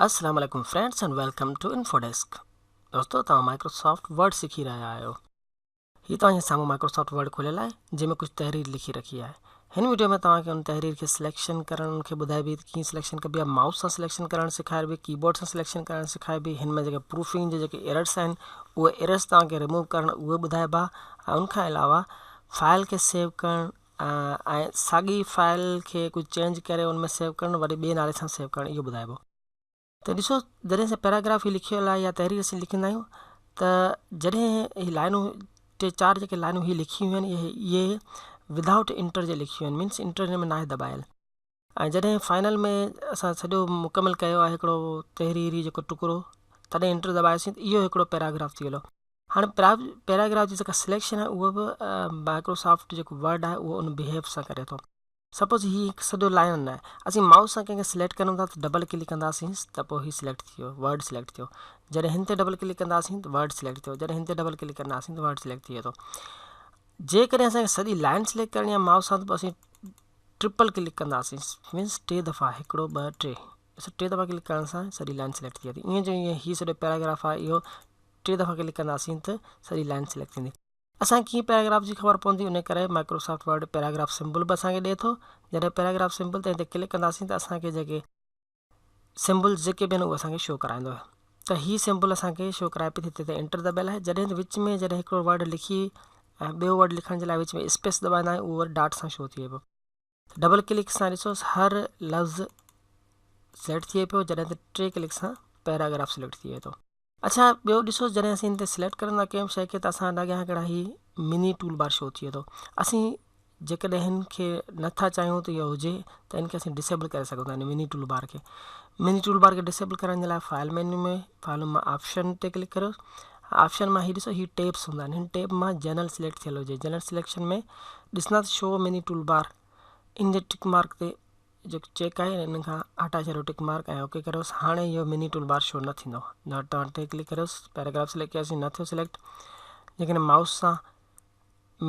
السلام عليڪم friends and welcome to info desk. دوستو توهان مائڪروسافٽ ورڊ سکي رهيا آهيو. هي توهان جي سامهون مائڪروسافٽ ورڊ کليل آهي جنهن ۾ ڪجهه تحرير لکي رکي آهي. هن وڊيو ۾ توهان کي ان تحرير کي سليڪشن ڪرڻ ان کي ٻڌائبي ته ڪيئن سليڪشن ڪبي آهي، مائوس سان سليڪشن ڪرڻ سيکاربي، ڪيبورڊ سان سليڪشن ڪرڻ سيکاربي، هن ۾ جيڪي پروفنگ جا جيڪي ايررس آهن اهي ايررس توهان کي ريموو ڪرڻ اهي ٻڌائبا ۽ ان کان علاوه فائل کي سيو ڪرڻ ۽ ساڳي فائل کي ڪجهه چينج ڪري ان ۾ سيو ڪرڻ وري ٻئي نالي سان سيو ڪرڻ اهو ٻڌائبو. ته ڏسو جڏهن اسين پيراگراف هي لکيل آهي يا تحرير اسين لکندا آهيون ته جڏهن هي لائنون ٽي چار جيڪي لائنون هي لکيون آهن اهي اهي ودائوٽ انٽر جي لکيون آهن مينس انٽر هن ۾ ناهي دٻايل ۽ جڏهن فائنل ۾ اسان سڄو مڪمل ڪيو آهي هڪڙو تحريري جيڪو ٽڪرو تڏهن انٽر دٻايوسين ته اهو هڪڙو پيراگراف ٿي ويو. هاڻي پيراگراف جي جيڪا سليڪشن آهي اهو به مائڪروسافٽ جيڪو ورڊ آهي اهو ان بيهيو سان ڪري ٿو. سپوز هي هڪ سڄو لائن آهي اسين مائوس سان ڪنهن کي سليڪٽ ڪريون ٿا ته ڊبل ڪلڪ ڪنداسين ته پوء هي سليڪٽ ٿي ويو ورڊ سليڪٽ ٿيو جڏهن هن تي ڊبل ڪلڪ ڪنداسين ته ورڊ سليڪٽ ٿيو جڏهن هن تي ڊبل ڪلڪ ڪنداسين ته ورڊ سليڪٽ ٿي ويو جيڪڏهن اسانکي سڄي لائن سليڪٽ ڪرڻي آهي مائوس سان ته پوء اسين ٽرپل ڪلڪ ڪنداسين مينس ٽي دفعا هڪڙو ٻه ٽي ٽي دفعا ڪلڪ ڪرڻ سان سڄي لائن سليڪٽ ٿي ويندي ائين جو ائين هي سڄو پيراگراف آهي اهو ٽي دفعا ڪلڪ ڪنداسين ته سڄي لائن سليڪٽ ٿيندي. اسان کي ڪيئن پيراگراف جي خبر پوندي ان ڪري مائڪروسافٽ ورڊ پيراگراف سمبل به اسان کي ڏئي ٿو. جڏهن پيراگراف سمبل تي هتي ڪلڪ ڪنداسين ته اسان کي جيڪي سمبلز جيڪي به آهن اهي اسان کي شو ڪرائيندو. ته هي سمبل اسان کي شو ڪرائي پئي ٿي هتي انٽر دٻيل آهي جڏهن ته وچ ۾ جڏهن هڪڙو ورڊ لکي ۽ ٻيو ورڊ لکڻ جي لاء وچ ۾ اسپيس دٻائيندا آهيون اهو وري ڊاٽ سان شو ٿئي پيو. ڊبل ڪلڪ سان ڏسو هر لفظ سليڪٽ ٿئي پيو جڏهن ته ٽي ڪلڪ سان پيراگراف سليڪٽ ٿئي ٿو. اڇا ٻيو ڏسو جڏهن اسين هن تي سليڪٽ ڪرندا ڪنهن به شيء کي ته اسان اڳيان هڪڙا هي مني ٽول بار شو ٿئي ٿو اسين جيڪڏهن هن کي نٿا چاهيون ته اهو هجي ته هن کي اسين ڊسيبل ڪري سگهون ٿا هن مني ٽول بار کي مني ٽول بار کي ڊسيبل ڪرڻ جي لاء فائل مينيو ۾ فائل مان آپشن تي ڪلڪ ڪريو آپشن مان هي ڏسو هي ٽيبس هوندا آهن هن ٽيب مان جنرل سليڪٽ ٿيل هجي جنرل سليڪشن ۾ ڏسندا ته شو مني ٽول بار ان جي ٽڪ مارڪ تي جيڪو چيڪ آهي ان کان هٽائي ڇڏيو ٽڪ مارڪ ۽ اوڪي ڪريوس هاڻي اهو مني ٽول بار شو نه ٿيندو جڏهن توهان ٽي ڪلڪ ڪريوس پيراگراف سليڪٽ ڪياسين نه ٿيو سليڪٽ جيڪڏهن مائوس سان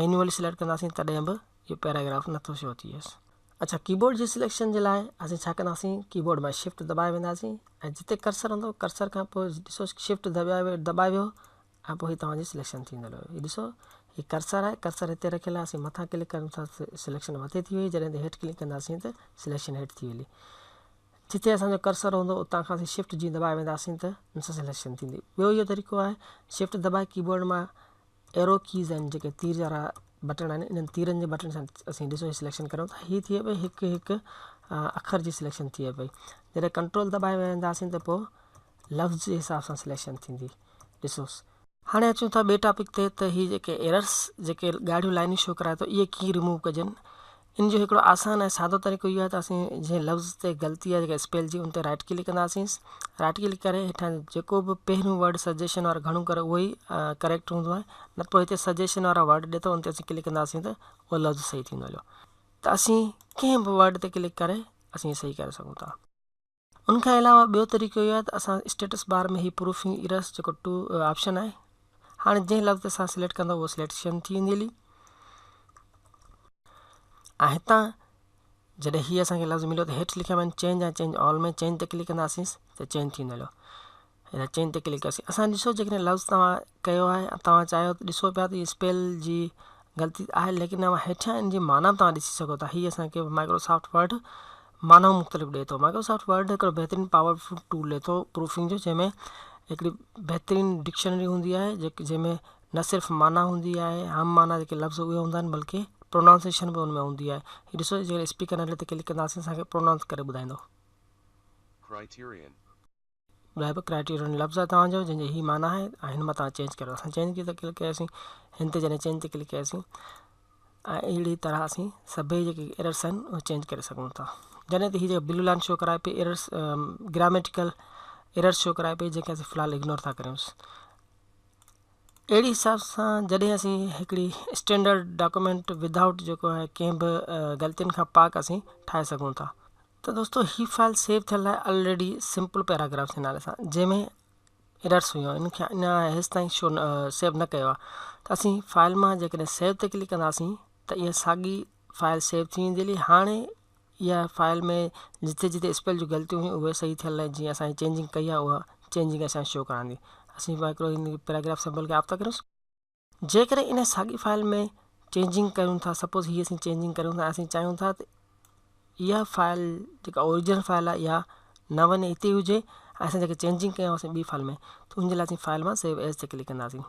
مينوئلي سليڪٽ ڪنداسين تڏهن به اهو پيراگراف نٿو شو ٿئيس. اڇا ڪيبورڊ جي سليڪشن جي لاء اسين ڇا ڪنداسين ڪيبورڊ مان شفٽ دٻائي وينداسين ۽ جتي ڪرسر هوندو ڪرسر کان پوء ڏسو شفٽ دٻائي دٻائي ويو ۽ پوء هي توهان جي سليڪشن ٿيندو رهيو هي ڏسو هي ڪرسر آهي ڪرسر هتي رکيل آهي اسين مٿان ڪلڪ ڪرڻ سان سليڪشن مٿي ٿي وئي جڏهن هيٺ ڪلڪ ڪنداسين ته سليڪشن هيٺ ٿي ويندي جتي اسان جو ڪرسر هوندو اتان کان اسين شفٽ جي دٻائي وينداسين ته ان سان سليڪشن ٿيندي ٻيو اهو طريقو آهي شفٽ دٻائي ڪيبورڊ مان ايرو ڪيز آهن جيڪي تير وارا بٽڻ آهن انهن تيرن جي بٽڻ سان اسين ڏسو سليڪشن ڪريون ٿا هي ٿئي پئي هڪ هڪ اکر جي سليڪشن ٿئي پئي جڏهن ڪنٽرول دٻائي وينداسين ته پوء لفظ جي حساب سان سليڪشن ٿيندي ڏسوس. هاڻي اچون ٿا ٻئي ٽاپڪ تي ته هي جيڪي ايررس جيڪي ڳاڙهيون لائنون شو ڪرائي ٿو اهي ڪيئن ريموو ڪجن ان جو هڪڙو آسان ۽ سادو طريقو اهو آهي ته اسين جنهن لفظ تي غلطي آهي جيڪا اسپيل جي ان تي رائٽ ڪلڪ ڪنداسين رائٽ ڪلڪ ڪري هيٺان جيڪو به پهريون ورڊ سجيشن وارو گهڻو ڪري اهو ئي ڪريڪٽ هوندو آهي نه ته پوء هتي سجيشن وارا ورڊ ڏي ٿو ان تي اسين ڪلڪ ڪنداسين ته اهو لفظ صحيح ٿيندو هليو ته اسين ڪنهن به ورڊ تي ڪلڪ ڪري اسين صحيح ڪري سگهون ٿا. ان کان علاوه ٻيو طريقو اهو آهي ته اسان اسٽيٽس بار ۾ هي پروفنگ ايررس جيڪو ٽو آپشن آهي هاڻي جنهن لفظ تي اسان سليڪٽ ڪندو اهو سليڪشن ٿي ويندي هلي ۽ هتان جڏهن هي اسانکي لفظ مليو ته هيٺ لکيا آهن چينج ۽ چينج آل ۾ چينج تي ڪلڪ ڪنداسين ته چينج ٿيندو هليو هن چينج تي ڪلڪ ڪياسين اسان ڏسو جيڪڏهن لفظ توهان ڪيو آهي توهان چاهيو ته ڏسو پيا ته اسپيل جي غلطي آهي ليڪن اوهان هيٺيان ان جي معنيٰ به توهان ڏسي سگهو ٿا هي اسانکي مائڪروسافٽ ورڊ معنائون مختلف ڏئي ٿو مائڪروسافٽ ورڊ هڪڙو بهترين پاورفل ٽول ڏئي ٿو پروفنگ جو جنهن ۾ هڪڙي بهترين ڊڪشنري هوندي آهي جنهن ۾ نه صرف معنيٰ هوندي آهي هم معنيٰ جيڪي لفظ اهي هوندا آهن بلڪه پرونائونسيشن به ان ۾ هوندي آهي هي ڏسو جيڪڏهن اسپيڪر نالي تي ڪلڪ ڪنداسين اسان کي پرونائونس ڪري ٻڌائيندو. Criterion. ٻڌائي پيو ڪرائيٽيرين لفظ آهي توهان جو جنهن جي هي معنيٰ آهي ۽ هن مان توهان چينج ڪريو اسان چينج تي ڪلڪ ڪياسين هن تي جڏهن چينج تي ڪلڪ ڪياسين ۽ اهڙي طرح اسين سڀئي جيڪي ايررس آهن اهي چينج ڪري سگهون ٿا جڏهن ته هي جيڪا بلو لائن شو ڪرائي پئي ايررس گراميٽيڪل ايررس شو ڪرائي پئي جنهن کي اسين في الحال اگنور ٿا ڪريونس اهڙي حساب سان جڏهن اسين هڪڙي اسٽينڊرڊ ڊاڪومينٽ ودائوٽ جيڪو آهي ڪنهن به غلطين کان پاڪ اسين ٺاهي سگهون ٿا. ته دوستو هي فائل سيو ٿيل آهي آلريڊي سمپل پيراگراف جي نالي سان جنهن ۾ ايررس هيون ان کي اڃا هيستائين شو سيو نه ڪيو آهي ته اسين فائل مان جيڪڏهن سيو تي ڪلڪ ڪنداسين ته اها ساڳي فائل سيو ٿي ويندي هلي هاڻي اها فائل ۾ جتي جتي اسپيل جون غلطيون هيون اهي صحيح ٿيل آهن، جيئن اسان چينجنگ ڪئي آهي اها چينجنگ اسان شو ڪرائيندي. اسين مائڪرو هن پيراگراف سمبل کي آف ٿا ڪريون. جيڪڏهن ان ساڳي فائل ۾ چينجنگ ڪريون ٿا، سپوز هي اسين چينجنگ ڪريون ٿا، اسين چاهيون ٿا ته اها فائل جيڪا اوريجنل فائل آهي اها نه وڃي هتي هجي ۽ اسان جيڪا چينجنگ ڪيون اسين ٻي فائل ۾ ته ان جي لاء اسين فائل مان سيو ايز تي ڪلڪ ڪنداسين.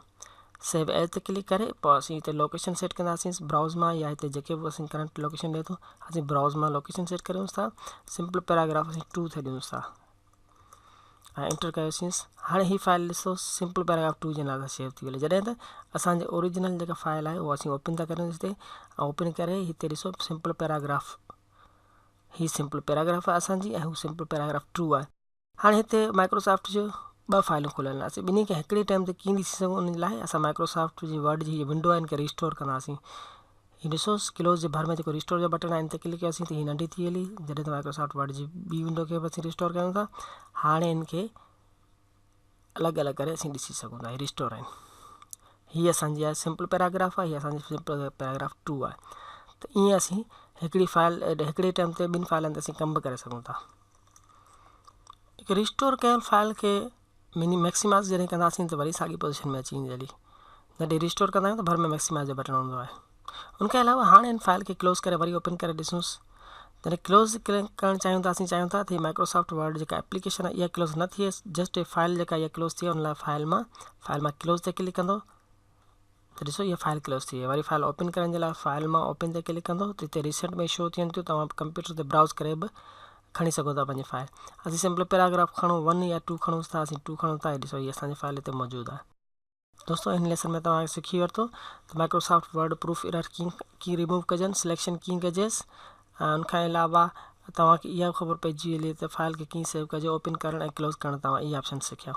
سيو ايز تي ڪلڪ ڪري پوء اسين هتي لوڪيشن سيٽ ڪنداسين براؤز مان يا هتي جيڪي به اسين ڪرنٽ لوڪيشن ڏي ٿو اسين براؤز مان لوڪيشن سيٽ ڪريون ٿا. سمپل پيراگراف اسين 2 ٿي ڏيون ٿا ۽ انٽر ڪيوسين. هاڻي هي فائل ڏسو سمپل پيراگراف 2 جي نالي سان سيو ٿي وئي، جڏهن ته اسان جي اوريجنل جيڪا فائل آهي اها اسين اوپن ٿا ڪريون هتي ۽ اوپن ڪري هتي ڏسو سمپل پيراگراف، هي سمپل پيراگراف آهي اسان جي ۽ هو سمپل پيراگراف 2 آهي. هاڻي هتي مائڪروسافٽ جو ٻه فائلون کليل آهن، اسين ٻنهي کي هڪڙي ٽائيم تي ڪيئن ڏسي سگهون ان لاء اسان مائڪروسافٽ جي ورڊ جي هي ونڊو آهي ان کي ريسٽور ڪنداسين. هي ڏسو ڪلوز جي ڀر ۾ جيڪو ريسٽور جو بٽڻ آهي ان تي ڪلڪ ڪيوسين ته هي ننڍي ٿي ويندي. جڏهن ته مائڪروسافٽ ورڊ جي ٻي ونڊو کي به اسين ريسٽور ڪيون ٿا. هاڻي ان کي الڳ الڳ ڪري اسين ڏسي سگهون ٿا. هي ريسٽور آهن، هي اسان جي آهي سمپل پيراگراف آهي، هي اسان جي سمپل پيراگراف 2 آهي. ته ائين اسين هڪڙي فائل هڪڙي ٽائيم تي ٻن فائلن تي اسين ڪم به ڪري سگهون ٿا. هڪ ريسٽور ڪيل فائل کي مني ميڪسيمائز جڏهن ڪنداسين ته وري ساڳي پوزيشن ۾ اچي ويندي هلي. جڏهن ريسٽور ڪندا آهيون ته ڀر ۾ ميڪسيمائز جو بٽڻ هوندو آهي. ان کان علاوه هاڻي ان فائل کي ڪلوز ڪري وري اوپن ڪري ڏسونس. جڏهن ڪلوز ڪرڻ چاهيون ٿا اسين چاهيون ٿا ته هي مائڪروسافٽ ورڊ جيڪا ايپليڪيشن آهي اها ڪلوز نه ٿئي، جسٽ هي فائل جيڪا اها ڪلوز ٿئي ان لاء فائل مان ڪلوز تي ڪلڪ ڪندو ته ڏسو اها فائل ڪلوز ٿي وئي. وري فائل اوپن ڪرڻ جي لاء فائل مان اوپن تي ڪلڪ ڪندو ته هتي ريسينٽ ۾ شو ٿين ٿيون، توهان ڪمپيوٽر تي براؤز ڪري به کڻي سگهو ٿا پنهنجي فائل. اسين سمپل پيراگراف کڻون 1 يا 2 کڻون ٿا، اسين 2 کڻون ٿا. هي ڏسو هي اسان جي فائل هتي موجود آهي. دوستو هن ليسن ۾ توهان سکي ورتو ته مائڪروسافٽ ورڊ پروف ايرر ڪيئن ريموو ڪجن، سليڪشن ڪيئن ڪجيس ۽ ان کان علاوه توهان کي اها به خبر پئجي ويندي ته فائل کي ڪيئن سيو ڪجي، اوپن ڪرڻ ۽ ڪلوز ڪرڻ توهان اهي آپشن سکيا.